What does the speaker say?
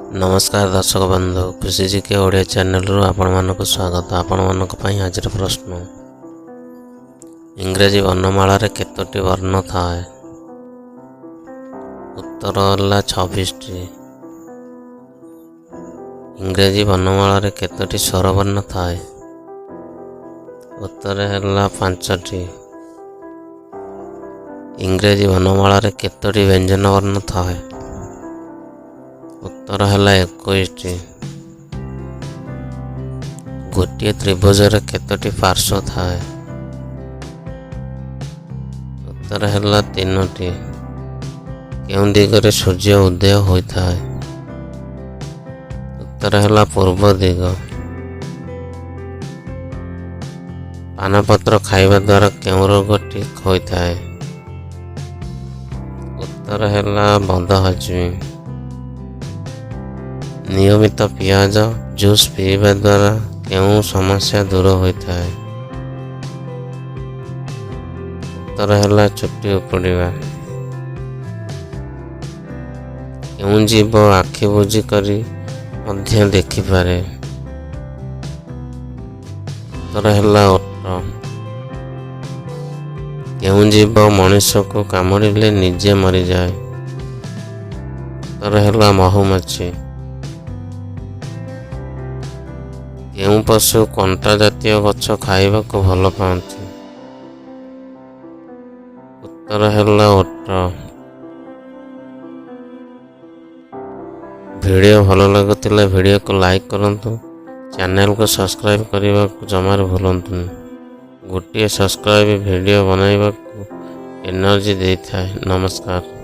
ନମସ୍କାର ଦର୍ଶକ ବନ୍ଧୁ, ଖୁସି ଜିକେ ଓଡ଼ିଆ ଚ୍ୟାନେଲରୁ ଆପଣମାନଙ୍କୁ ସ୍ୱାଗତ। ଆପଣମାନଙ୍କ ପାଇଁ ଆଜିର ପ୍ରଶ୍ନ: ଇଂରାଜୀ ବର୍ଣ୍ଣମାଳାରେ କେତୋଟି ବର୍ଣ୍ଣ ଥାଏ? ଉତ୍ତର ହେଲା 26ଟି। ଇଂରାଜୀ ବର୍ଣ୍ଣମାଳାରେ କେତୋଟି ସ୍ୱରବର୍ଣ୍ଣ ଥାଏ? ଉତ୍ତର ହେଲା 5ଟି। ଇଂରାଜୀ ବର୍ଣ୍ଣମାଳାରେ କେତୋଟି ବ୍ୟଞ୍ଜନ ବର୍ଣ୍ଣ ଥାଏ? ଉତ୍ତର ହେଲା 21ଟି। ଗୋଟିଏ ତ୍ରିଭୁଜରେ କେତୋଟି ପାର୍ଶ୍ୱ ଥାଏ? ଉତ୍ତର ହେଲା 3ଟି। କେଉଁ ଦିଗରେ ସୂର୍ଯ୍ୟ ଉଦୟ ହୋଇଥାଏ? ଉତ୍ତର ହେଲା ପୂର୍ବ ଦିଗ। ପାନପତ୍ର ଖାଇବା ଦ୍ୱାରା କେଉଁ ରୋଗ ଠିକ୍ ହୋଇଥାଏ? ଉତ୍ତର ହେଲା ବଦହଜମି। ନିୟମିତ ପିଆଜ ଜୁସ୍ ପିଇବା ଦ୍ୱାରା କେଉଁ ସମସ୍ୟା ଦୂର ହୋଇଥାଏ? ଉତ୍ତର ହେଲା ଚୁଟି ଉପୁଡ଼ିବା। କେଉଁ ଜୀବ ଆଖି ବୁଜି କରି ମଧ୍ୟ ଦେଖିପାରେ? ଉତ୍ତର ହେଲା ଓଟ। କେଉଁ ଜୀବ ମଣିଷକୁ କାମୁଡ଼ିଲେ ନିଜେ ମରିଯାଏ? ଉତ୍ତର ହେଲା ମହୁମାଛି। କେଉଁ ପଶୁ କଣ୍ଟା ଜାତୀୟ ଗଛ ଖାଇବାକୁ ଭଲ ପାଆନ୍ତି? ଉତ୍ତର ହେଲା ଓଟ। ଭିଡ଼ିଓ ଭଲ ଲାଗୁଥିଲେ ଭିଡ଼ିଓକୁ ଲାଇକ୍ କରନ୍ତୁ। ଚ୍ୟାନେଲକୁ ସବସ୍କ୍ରାଇବ୍ କରିବାକୁ ଜମାରୁ ଭୁଲନ୍ତୁନି। ଗୋଟିଏ ସବସ୍କ୍ରାଇବ୍ ଭିଡ଼ିଓ ବନାଇବାକୁ ଏନର୍ଜି ଦେଇଥାଏ। ନମସ୍କାର।